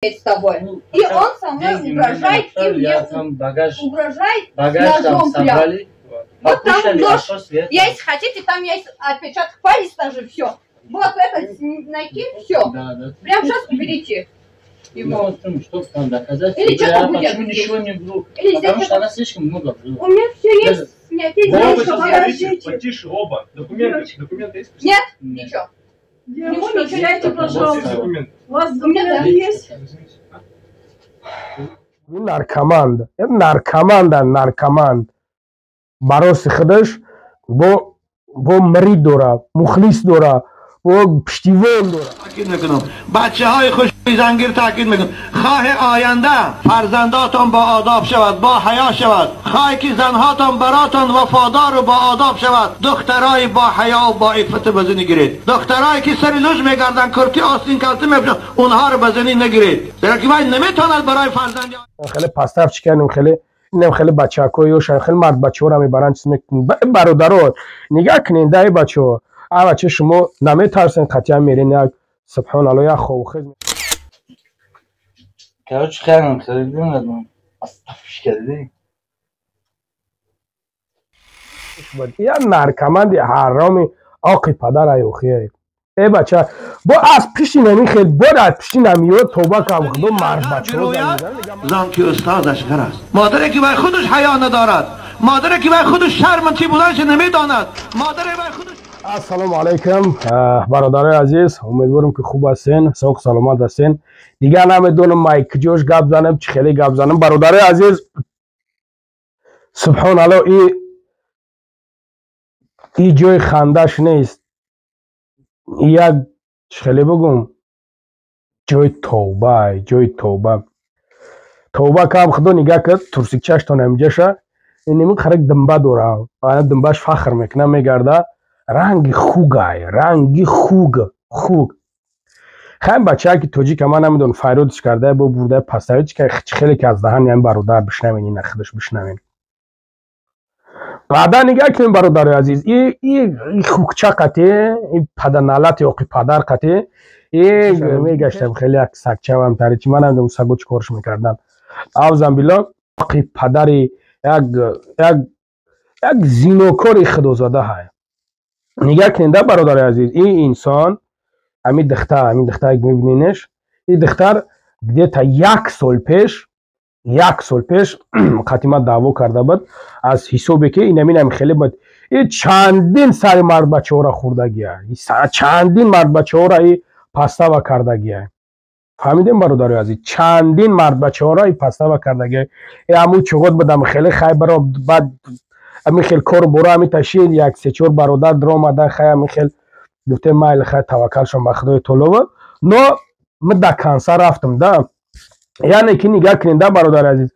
С тобой. Ну, И пока он со мной деньги мне угрожает, и отправили, мне я там багаж, угрожает багаж там ножом прям. собрали. Вот там Покушали, а нож. что сверху? Я, если хотите, там есть отпечаток палец даже, все. Вот это найти, все. Да. Прям сейчас уберите его. Ну, что там доказать? Или Я что-то будет почему здесь. ничего не вру? Или Потому здесь что она слишком много врет. У меня все Даже- есть, снятие Да, здесь, вы всё. Подождите. Потише оба. Документы, документы есть? Нет, Нет. ничего. Девушка, Ничего не сядьте, есть. пожалуйста. Документы. У вас У меня документы есть? Наркоманд, наркоманда, наркоманд. Бароси худаш бо мрид дора, мухлис дора, бо пуштивон дора. تاکید میکنم بچه های خوش زنگیر تاکید میکنم خواه آینده فرزنداتان با آداب شود با حیا شود خواه که زنهاتان براتان وفادار و با آداب شود دخترای با حیا و با عفت بزنی گیرید دخترایی که سر لوژ میگردن کرتی آستین کلته میپوشن اونها رو بزنی نگیرید زیرا که وای نمیتواند برای فرزند Хеле пастав чӣ кардем, хеле инам, хеле бачакҳо ёша, хеле мард бачаҳоро мебаранд, чиз мекунанд. Бародаро, нигаҳ кунед дай бачаҳо, а бача, шумо наметарсен, қатъиян мерен, як субҳоналло, як ховухез. Короче, хайрам, харидем, Астафишка, диди? Як наркоманди ҳароми оқи падара ёхие. Э бача, бо аз пишти нами хел, бо аз пишти намиё, тоба кам, худо, мард бачаҳо занг мезанад. زن که استادش غر است مادری که وای خودش حیا ندارد مادری که وای خودش شرم چی بودنش نمیداند مادری وای خودش Ассалому алайкум, бародарои азиз, умедворам, ки хуб ҳастен, соғ саломат ҳастен. Дигар намедонам май куҷош гап занам, чӣ хеле гап занам. Бародарои азиз, субҳоналло, и ҷои хандаш нест, як чӣ хеле бугум, ҷои тавба, ҷои тавба, тавба кам, худо. Нигаҳ кард, турсикчаштон ҳамиҷаша, иними қарак димба дора, ана димбаш фахр мекуна, мегарда, ранги хугай, ранги хуг, хуг. Хайм бачае ки тоҷика, ман намедонам, файродиш карда, бо бурда пастави чи хеле ки аз даҳани ҳамин бародар бишнавен, ина худаш бишнавен. Баъдан нигаҳ кунем, бародарои азиз, и хукча қате, и паданалати оқи падар қате и мегаштам, хеле як сагчавам тари чи, ман намедонам, саго чӣ корш мекардан. Авзам било, оқи падари як зинокори худозада ҳай. Нигаҳ кунед да, бародари азиз, ин инсон, ҳамин духтар, ҳамин духтар мебиненеш, ин духтар где-то як сол пеш, як сол пеш қатима даъво карда буд, аз ҳисобе ки инаминам хеле буд, и чандин сари мардбачаҳоро хӯрдагия, чандин мардбачаҳоро и пастава кардагия. Фаҳмидем, бародари азиз, чандин мардбачаҳоро и пастава кардагия. И ҳамун чуғот будам, хеле хай баро, баъд ҳамин хел кору боро ҳамин ташид, як се-чор бародар даромадан, хай ҳамин хел гуфтем, майли, хай, таваккалшон ба худои таоло. Но ма до конца рафтам да. Яъне ки нигаҳ кунед да, бародари азиз,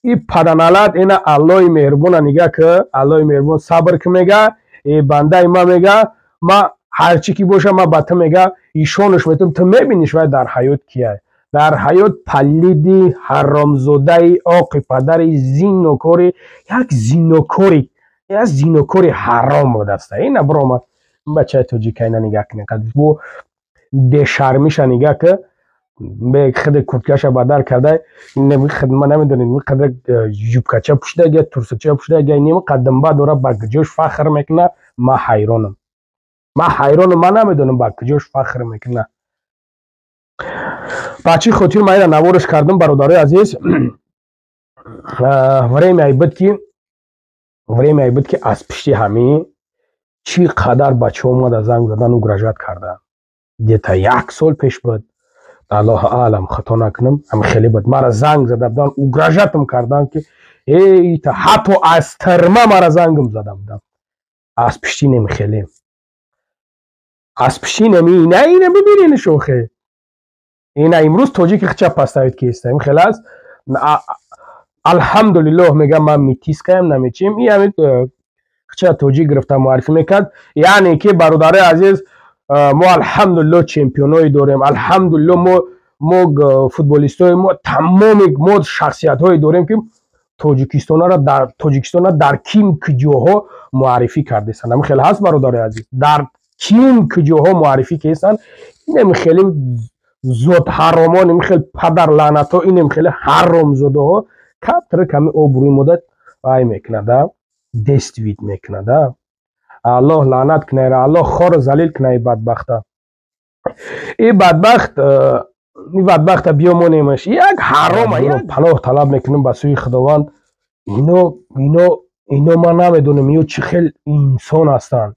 и паданалат ина, Аллои меҳрубона нигаҳ ки, Аллои меҳрубон сабр ки мега, э бандаи ма, мега, ма ҳарчи ки боша, ма ба ту, мега, ишонаш метум, ту мебиниш вай дар ҳаёт кия. Дар ҳаёт палиди ҳаромзодаи оқи падари зинокори, як зинокори, як зинокори ҳаром будаста. Ина биромад бачаи тоҷика, ина нигаҳ кунед, бо бешармиша нигаҳ ки, худи курткаша бадар карда, ма намедонем, қадр юбкача пӯшидага, турсукча пӯшидага, ним қаддимба дора, ба куҷош фахр мекуна? Ма ҳайронам, ма ҳайронам, ма намедонам, ба куҷош фахр мекуна. Ба чӣ хотир ма ина навориш кардам, бародарои азиз? Время буд ки, время буд ки аз пишти ҳамин чӣ қадар бачаҳо омада, занг задан, угрожать карда. Где-то як сол пеш буд, аллоҳу аълам, хато накунам, ҳами хеле буд, мара занг зада будан, угрожать ам кардан, ки эй, ҳатто аз тирма мара зангам зада будам, аз пишти неми хеле, аз пишти неми ина. Ина бибинен шохе, ина имрӯз тоҷики хича паставид ки иста ин хеле аст. Алҳамдулиллоҳ, мегам, ман метискаем намечим, и ҳамин хича тоҷик гирифта муаррифӣ мекард. Яъне ки, бародарои азиз, мо алҳамдулиллоҳ чемпионое дорем, алҳамдулиллоҳ мо футболистои мо, тамоми мо шахсиятҳое дорем, ки Тоҷикистонро дар, Тоҷикистонро дар ким куҷоҳо муаррифӣ кардестанд. Ҳамин хеле ҳаст, бародарои азиз, дар ким куҷоҳо муаррифӣ кардестанд. Инами хеле. Зот ҳаромон, ин хел падарлаънатҳо, инем хеле ҳаромзодаҳо камтара ками обрӯи мода вай мекунада, действит мекунада. Аллоҳ лаънат кунайра, Аллоҳ хору залил куна и бадбахта. И бадбахт, и бадбахта биёмонемаш, як ҳарома. Як паноҳ талаб мекунем ба сӯи Худованд. Ино ман намедонам, ино чӣ хел инсон ҳастанд,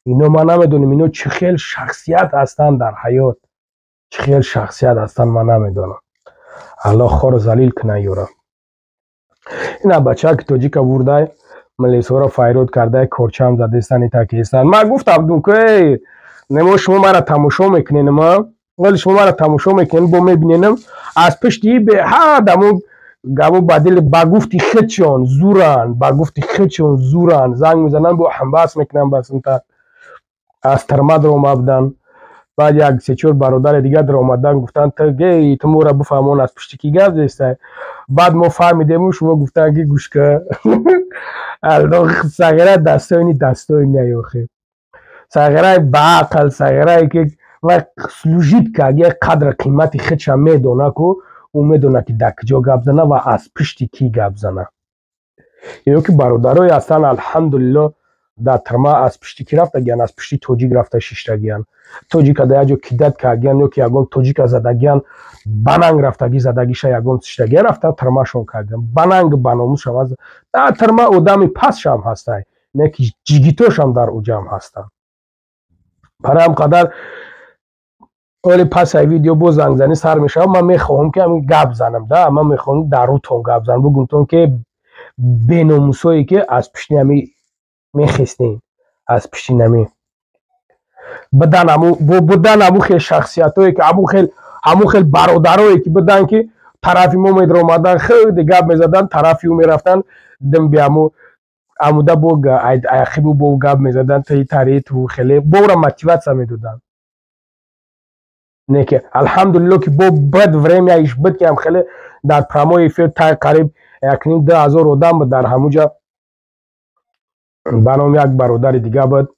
ино ман намедонам, ино чӣ хел шахсият ҳастанд дар ҳаёт, чӣ хел шахсият ҳастанд, ман намедонам. Аллоҳ хору залил куна ёра. Ина бачаки тоҷика бурдай, милисҳоро файрод кардай, корчам задестан, итакестан. Ман гуфтам, ку эй немо, шумо мара тамошо мекуненам, вале шумо мара тамошо мекунен, бо мебиненам аз пушти беҳад аму гамо ба дили, ба гуфти худшон зуран, ба гуфти худшон зуран, занг мезананд, бо ҳамбас мекунанд. Басунта аз тирма даромабуданд, баъд як сечор бародари дигар даромадан, гуфтанд: «Гей, ту моро бифаҳмон, аз пушти кӣ гап зестай?» Баъд мо фаҳмидему шумо гуфтанд, ки гӯшка, сағира дастоини дастоини охи, сағираи баақл, сағирае ки вай служит кард, як қадр қимати худша медона ку, ӯ медона, ки дар куҷо гап зана ва аз пушти кӣ гап зана. Ё ки бародарое ҳастанд, алҳамдулилло, дар тирма аз пушти кӣ рафтагиян? Аз пушти тоҷик рафта шиштагиян, тоҷика дар як ҷо кидать кардагиян ё ки ягон тоҷика задагиян, бананг рафтагӣ, задагиша ягон шиштагия, рафта тирмашон кардагиян, бананг баномусшам. Дар тирма одами пастшам ҳастай, не ки ҷигитошам дар уҷам ҳастанд. Барои ҳам қадар оли пасай видео боз зангзанӣ сар мешавад. Ман мехоҳам, ки ҳамин гап занам да, ман мехоҳам дар рӯтон гап занам, бугумтон, ки беномусое, ки аз пушти ҳами мехестем, аз пушти нами будан, будан аму хел шахсиятое, ки аму хел бародарое, ки будан, ки тарафи мо медаромадан, хеле гап мезадан, тарафи ӯ мерафтан, димби аму амуда бо ақибу бо гап мезадан, таи тари ту хеле бора мотивация медоданд. Не ки алҳамдулилло, ки бо бад время иш буд, ки ам хеле дар прямой эфир тай қариб 1,5-2 ҳазор одам буд дар ҳамуҷа. Ба номи як бародари дига буд,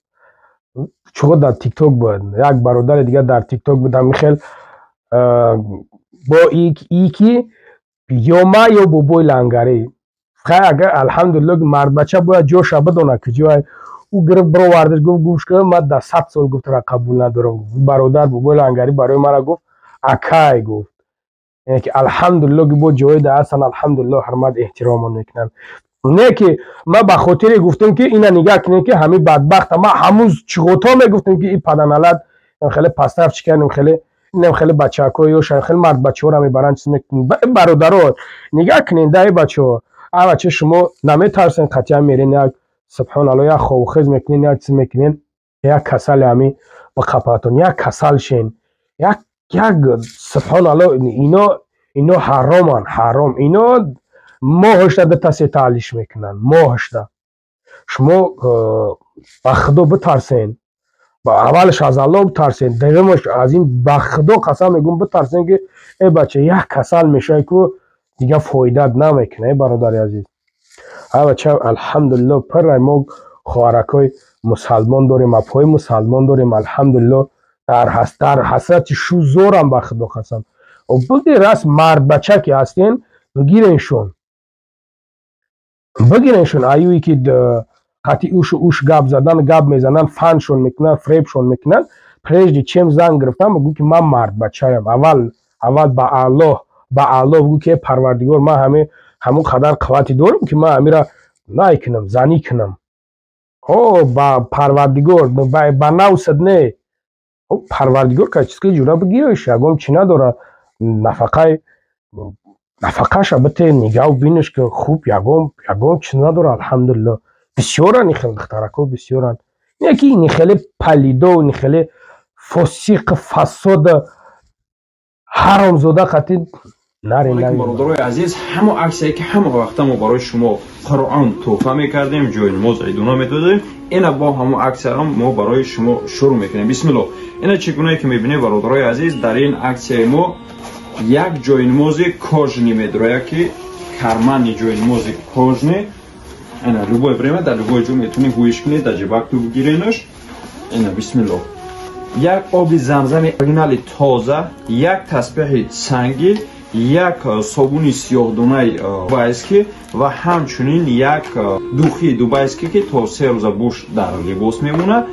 чуғо дар Тикток буд, як бародари дига дар Тикток буд, ҳамин хел бо и ки ё ма, ё бобои лангарӣ. Хай, агар алҳамдулилло, мардбача бояд ҷоша бидона, ки ҷой ӯ гирифт, бировардаш, гуфт: «Гӯш кун, ман дар 100 сол, гуфт, ра қабул надорам». Бародар бобои лангарӣ барои мара гуфт: «Акай», гуфт. Яъне ки алҳамдулилло, ки бо ҷои да ҳастан, алҳамдулилло, ҳурмат эҳтиромон мекунанд. Не ки ман ба хотире гуфтам, ки ина нигаҳ кунем, ки ҳамин бадбахта ман ҳамун чиғото мегуфтам, ки и паданалат хеле пастрафчи кардем, хеле инам хеле бачаҳако ёша, хеле мардбачаҳоро мебаранд, чиз мекунем. Бародаро, нигаҳ кунед да, бачаҳо, а бача, шумо наметарсен, қатъиян мерен, як субҳоналло, як ховухез мекунен, як чиз мекунен, як касали ҳами ба қапатон, як касал шен, як субҳоналло. Ино ҳароманд, ҳаром. Ино моҳашта дута сета алиш мекунанд моҳашта. Шумо ба Худо битарсен, аввалаш аз Аллоҳ битарсен, дуюмаш аз ин, ба Худо қасам мегӯм, битарсен, ки э бача, як касал мешавӣ ку, дигар фоидат намекуна. Э бародари азиз, а бача, алҳамдулилло, пиррай мо хоҳаракҳои мусалмон дорем, апҳои мусалмон дорем, алҳамдулилло, дар ҳасрати шу зорам, ба Худо қасам. Буди раст мардбача ки ҳастен, бигиреншон, бигиреншон. Аюе ки қатъи ушу уш гап задан, гап мезананд, фаншон мекунанд, фребшон мекунанд, прежде чем зан гирифтан, бигӯ, ки ман мардбачаям. Аввал ба Аллоҳ бигӯ, ки Парвардигор, ман ҳаме ҳамон қадар қуввате дорам, ки ман ҳамира най кунам, занӣ кунам? О ба Парвардигор, ба навсад не, Парвардигор качиски ҷура бигириш, ягон чӣ надорад, нафақаша бите, нигаҳу биниш, ки хуб, ягон чиз надорад. Алҳамдулилло, бисёран ин хел духтарако, бисёранд. Не ки ини хеле палидо, ини хеле фосиқ, фасод, ҳаромзода қатӣ наре. Бародарои азиз, ҳамо аксияе, ки ҳама вақта мо барои шумо Қуръон тӯҳфа мекардем, ҷои намоз айдуна медодем, ина бо ҳамо аксияро мо барои шумо шурӯъ мекунем. Бисмилло. Ина чӣ гунае ки мебинед, бародарои азиз, дар ин аксияи мо як ҷои намози кожаный медрояд, ки карманный ҷои намози кожаный. Ина любое время, дар любое ҷо метавонед ҳуиш кунед, дар ҷибакту бигиренаш. Ина, бисмилло. Як оби замзами оригинали тоза, як таспеҳи сангӣ, як собуни сиёҳдонаи дубайский ва ҳамчунин як духи дубайский, ки то 3 рӯза буш дар либос мемонад,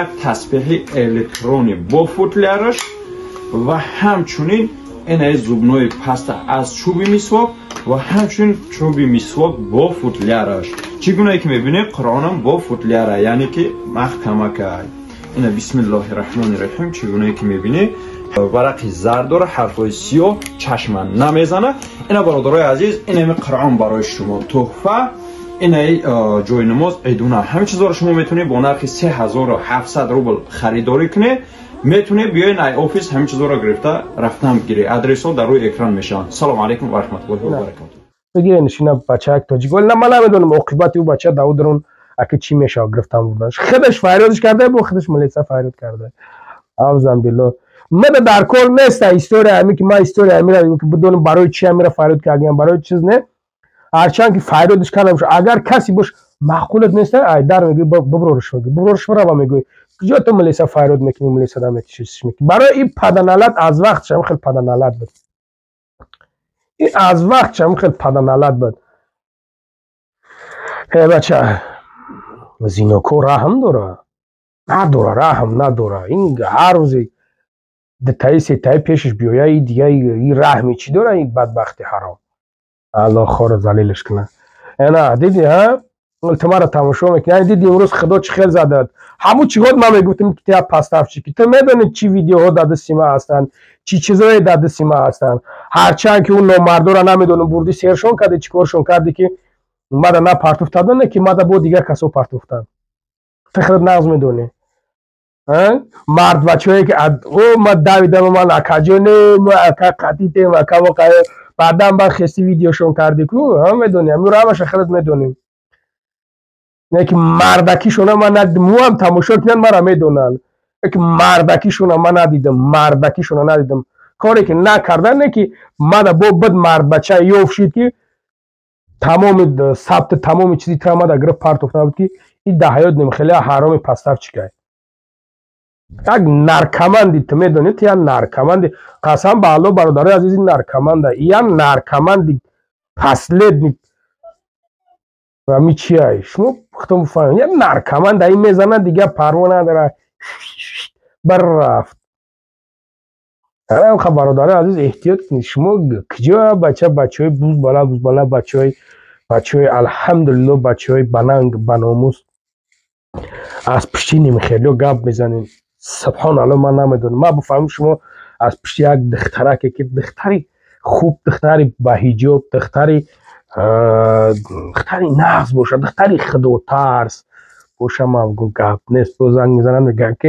як таспеҳи электронӣ бо футляраш ва ҳамчунин инаи зубной паста аз чӯби мисвок ва ҳамчунин чӯби мисвок бо футляраш. Чӣ гунае ки мебинед, Қуръонам бо футляра, яъне ки маҳкамакай. Ина, бисмиллоҳи раҳмони раҳим. Чӣ гунае ки мебинед, варақи зард дора, ҳарфҳои сиёҳ, чашма намезана. Ина, бародарои азиз, инами Қуръон барои шумо тӯҳфа, инаи ҷойнамоз идуна. Ҳамин чизҳоро шумо метавонед бо нархи 3700 рубл харидорӣ кунед. Метавонед биёед ай офис, ҳамин чизҳоро гирифта рафтан бигиред. Адресҳо дар рӯи экран мешаванд. Салому алайкум ва раҳматуллоҳи ва баракату. Бигирен, ина бачаак тоҷик. Вале ман намедонам, оқибати ӯ бача давудрон аки чӣ мешавад. Гирифтан бурданш, худаш фарёдш карда, бо худаш милиса фарёд карда. Авзам било, мада дар кор неста история ами ки ман история амира ки бидонам, барои чи амира фарёд кардиам, барои чиз не. Ҳарчанд ки фарёдш карда боша, агар касе бош маъқулат неста, ай дар мегӯй, биброрш, мегӯй, биброрш, бирава, мегӯй, куҷо ту милиса фарёд мекунӣ, милиса наметишиш мекунӣ. Барои ин паданалат аз вақтшам хел паданалат буд, ин аз вақтшам хел паданалат буд. Э бача, зинокор раҳм дора надора? Раҳм надора. Ин ҳар рӯзе дутаи сетаи пешаш биёя, и дига и раҳми чӣ дора? Ин бадбахти ҳаром, Аллоҳ хоро залилаш кунад. Ана диди, ҳа, ту маро тамошо мекунӣ. Яъне диди, имрӯз Худо чӣ хел задад. Ҳамун чиҳот ман мегуфтам, ки тя поставщики. Ту медонӣ, чӣ видеоҳо дар дасти ман ҳастанд, чӣ чизое дар дасти ман ҳастанд. Ҳарчанд ки ӯ номардора намедонам, бурди сершон карди, чӣ коршон карди, ки мада на партуфтадан, не ки мада бо дигар касо партуфтанд. Ту худат нағз медонӣ, мардбачаҳое ки о ма давидам, ман акаҷоне, ма ака қатитем, ака баъдан ба хести видеошон карди ку, медонӣ, ҳамин ҳамаша худат медонӣ. Не ки мардакишона ман надидам, муам тамошо кунанд, мара медонанд. Ки мардакишона ман надидам, мардакишона надидам. Коре ки накардан, не ки мада бо бад мардбача ёфт шид, ки тамоми сабти, тамоми чизи тра мада гирифт партофта буд, ки ин да ҳаёт немхеле ҳароми поставщикай. Як наркоманди, ту медонӣ, ту як наркоманди. Қасам ба Алло, бародарои азизи, наркоманда, як наркоманди последний. Ами чиай, шумо худтон бифаҳмед. Як наркоманда, ин мезанад, дигар парво надора, баррафт. Ха, бародарои азиз, эҳтиёт кунед. Шумо куҷо бача, бачаҳои бузбала, бузбала, бачаҳои, бачаҳои, алҳамдулилло, бачаҳои бананг, баномус, аз пишти нимхелиё гап мезанед. Субҳоналло, ман намедонам, ман бифаҳмам, шумо аз пишти як духтараке, ки духтари хуб, духтари баҳиҷоб, духтари нағз бошад, духтари худотарс боша, ман гум гап нест. Бо занг мезананд, мегӯянд, ки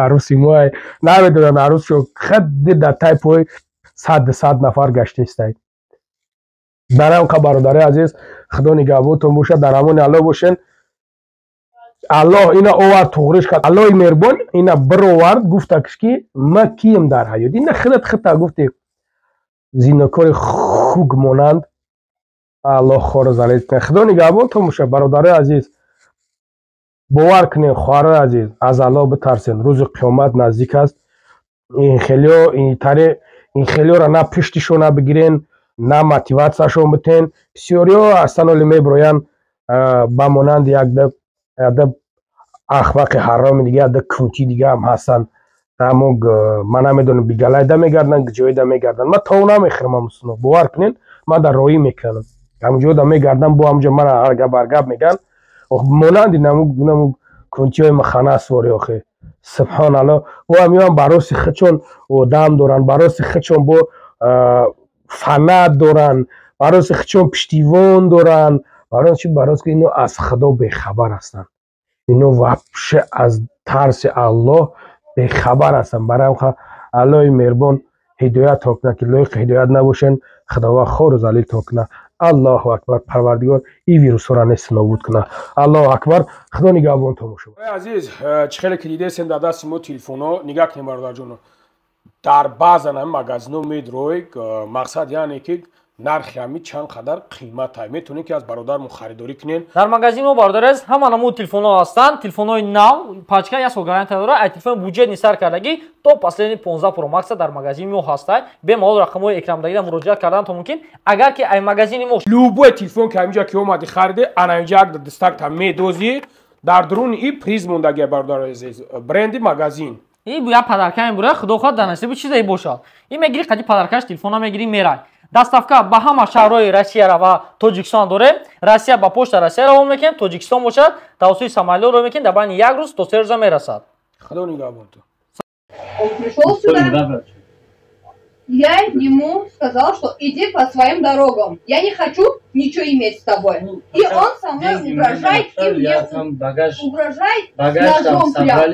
арӯси мо намедонанд, арӯсшо хад дар тай пой 100-100 нафар гаштестай. Барам қа, бародари азиз, Худо нигаҳбонтон бошад, дар амони Аллоҳ бошен. Аллоҳ ина овард, туғриш кард. Аллоҳи меҳрубон ина бировард, гуфтакш, ки ма кием дар ҳаёт. Ина худат худта гуфти, зинокори хуг монанд. Аллоҳ хоро залил кунад. Худо нигаҳбонтон бошад, бародарои азиз. Бовар кунед, хоҳарои азиз, аз Аллоҳ битарсед, рӯзи қиёмат наздик аст. Ин хелиё интаре, ин хелиёра на пиштишона бигирен, на мотиватсияшон битен. Бисёриҳо ҳастан, оли мебироянд, ба монанди якда ахмақи ҳароми дига, якда кунти дига ҳам ҳастанд. Аммо ман намедонам, бигалайда мегарданд, ҷоида мегарданд. Ман тов намехӯрам, амусуно, бовар кунед, ман дар роҳӣ мекунам, ҳамҷода мегардам, бо ҳамҷо мара ҳар гап ҳар гап мегӯянд, монанди наму кунтиҳои махана свори. Охе, субҳоналло, бо ҳамиён бароси худшон одам доранд, бароси худшон бо фанат доранд, бароси худшон пуштивон доранд. Барои чи? Барои ки ино аз Худо бехабар ҳастанд, ино вообще аз тарси Аллоҳ бехабар ҳастанд. Барои ҳам Аллоҳи меҳрубон ҳидоят кунад, ки лоиқи ҳидоят набошен, Худованд хору залил кунад. Аллоҳу акбар, Парвардигор ин вирусҳоро нест нобуд кунад. Аллоҳу акбар, Худо нигаҳбонтон бошад. Азиз, чӣ хеле ки дидесем, дар дасти мо телефонҳо. Нигаҳ кунем, бародарҷоно, дар баъзан ҳами магазино медрои, мақсад яъне ки Нархи ҳами чанд қадар қимат метавонед ки аз бародармон харидорӣ кунед. Дар магазин мо, бародари азиз, ҳама намуди телефонҳо ҳастанд. Телефонҳои нав, пачка як сол гарантия дорад. Ай телефони бюджетный сар кардагӣ то последний 15 Pro Max дар магазини мо ҳастанд. Бемалол рақамҳои экрандагида муроҷиат кардан то мумкин. Агар ки ай магазини мо любой телефон ки ҳаминҷа ки омади хариде, ана инҷа як дастакта медозӣ, дар дуруни и приз мондагия, бародари азиз, бренди магазин. И як подарка мебурад, худо хоҳад дар насиби чизе бошад. И мегири қади подаркаш телефона мегири мерай. Доставка ба ҳама шаҳрҳои Россияра ва Тоҷикистон дорем. Россия ба почта Россия равон мекунем, Тоҷикистон бошад тавассути самолёт равон мекунем, дар байни як рӯз то 3 рӯза мерасад. Худо нигаҳбон ту. Он пришел сюда, я ему сказал, что иди по своим дорогам. Я не хочу ничего иметь с тобой. Ну, и он со мной угрожает, и мне угрожает ножом прям.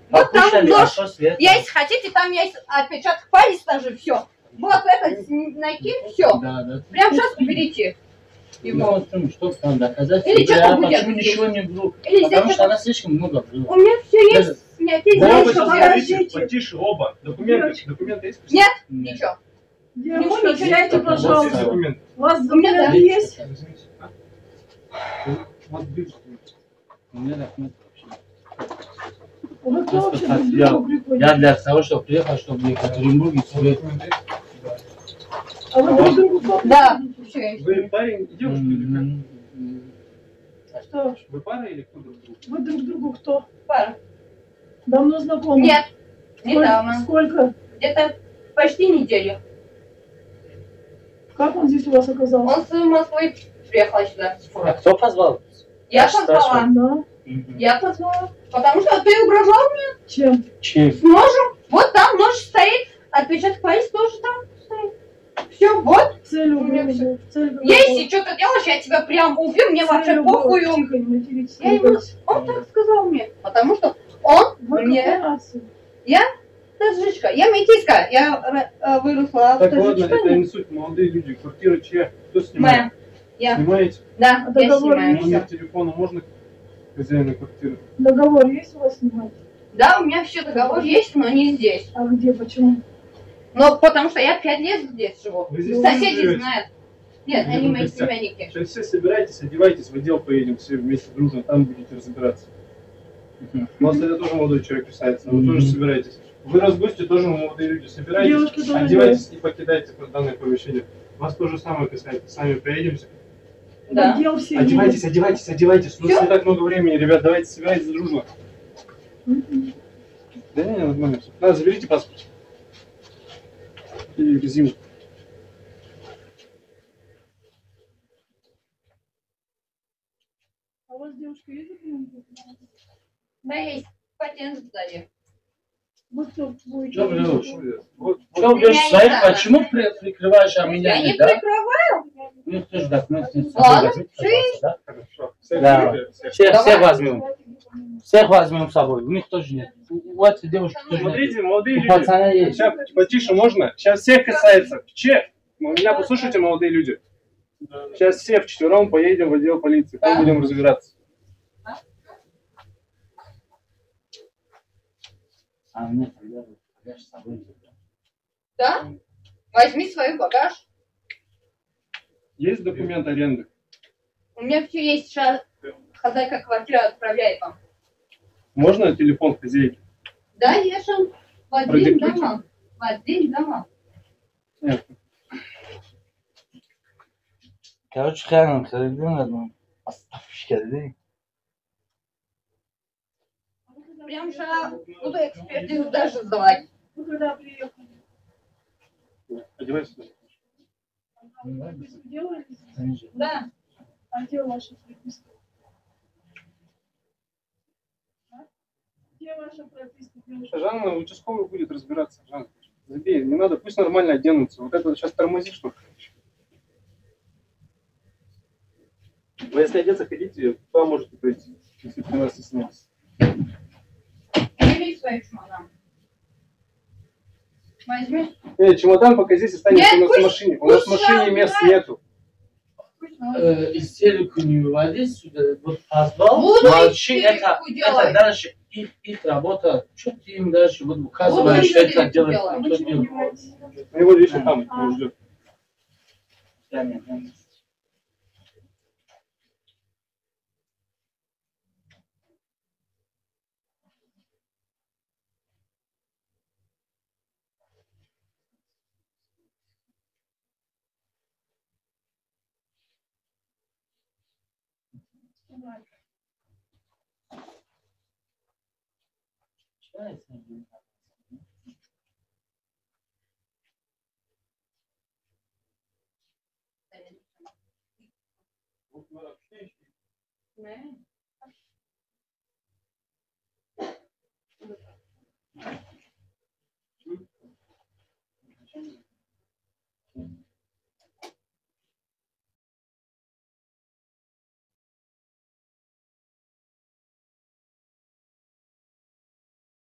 Вот там нож. Я, если хотите, там есть отпечаток палец даже, все. Вот это найти, все. Да, да. Прямо сейчас уберите его. Ну, что там доказать? Или что-то будет. Почему ничего не вру? Или потому что она слишком много вру. У меня все есть. Девушка, потише оба. Документы, документы есть? Нет, ничего. Девушка, взяйте, пожалуйста. У вас документы есть? У меня документы вообще. Вы кто вообще друг другу приходите? Я для того, чтобы приехал, чтобы в Екатеринбурге тебе... А вы друг другу кто? Да. Вы парень и девушка или как? Что? Вы пара или кто друг другу? Вы друг другу кто? Пара. Давно знакомы? Нет, недавно. Сколько? Где-то почти неделю. Как он здесь у вас оказался? Он с Москвы приехал сюда. А кто позвал? Я позвала. Да. Я позвала. Потому что ты угрожал мне. Чем? Чем? С ножем. Вот там нож стоит. Отпечаток пальца тоже там стоит. Все, вот. Цель у меня все. Цель Если что-то делаешь, я тебя прям убью, мне вообще похуй. Я ему... Он так сказал мне. Потому что он мне... Я таджичка. Я метиска. Я выросла в Так ладно, Таджикистане. это не суть. Молодые люди, квартира чья? Кто снимает? Моя. Я. Снимаете? Да, я снимаю. Номер телефона можно хозяина квартиры? Договор есть у вас снимать? Да, у меня все договор есть, но не здесь. А где, почему? Но потому что я 5 лет здесь живу. Вы здесь Соседи живете? Знают. Нет, они мои племянники. Сейчас все собирайтесь, одевайтесь, в отдел поедем все вместе дружно, там будете разбираться. У нас это тоже молодой человек касается, вы тоже собирайтесь. Вы раз гости тоже молодые люди, собирайтесь, одевайтесь и покидайте данное помещение. Вас тоже самое касается, сами приедемся. Да. Одевайтесь, одевайтесь, одевайтесь. У нас не так много времени, ребят, давайте собирайтесь дружно. Да не, нормально все. На, заберите паспорт. И резину. А у вас девушка есть документы? Да, есть. Патент сзади. Вы кто будете? Что врешь? Что врешь? Почему прикрываешь, а меня Я нет, не да? прикрываю. У них тоже документы нет. Ладно, все есть. Да? Хорошо. Да. Всех возьмем. Всех возьмем с собой. У них тоже нет. У этой девушки тоже нет. Смотрите, молодые люди. Пацана есть. Сейчас потише можно? Сейчас всех касается. Че? Меня послушайте, молодые люди. Сейчас все вчетвером поедем в отдел полиции. Там будем разбираться. А мне тогда багаж с собой. Да? Возьми свой багаж. Есть документ аренды? У меня все есть. Сейчас хозяйка квартиры отправляет вам. Можно телефон хозяйки? Да, я же Вадим дома. Вадим дома. Нет. Короче, хрен, хрен, оставь, Прям же буду экспертизу даже сдавать. Вы когда приехали? Одевайся. Прописку делали? Да. А где ваша прописка? Где ваша прописка, девушка? Жанна, участковый будет разбираться. Жанна, забей, не надо, пусть нормально оденутся. Вот это сейчас тормозит, что ли? Вы если одеться хотите, туда можете пройти, если при нас не сниматься. Бери свой чемодан. Возьми. Эй, чемодан пока здесь останется. Нет, у нас в машине. У нас в машине мест нету. Истерику не выводи сюда. Вот позвал, буду молчи, это дальше их работа. Что ты им дальше вот указываешь, это делать, то делать. У него вещи там, он ждет. Не.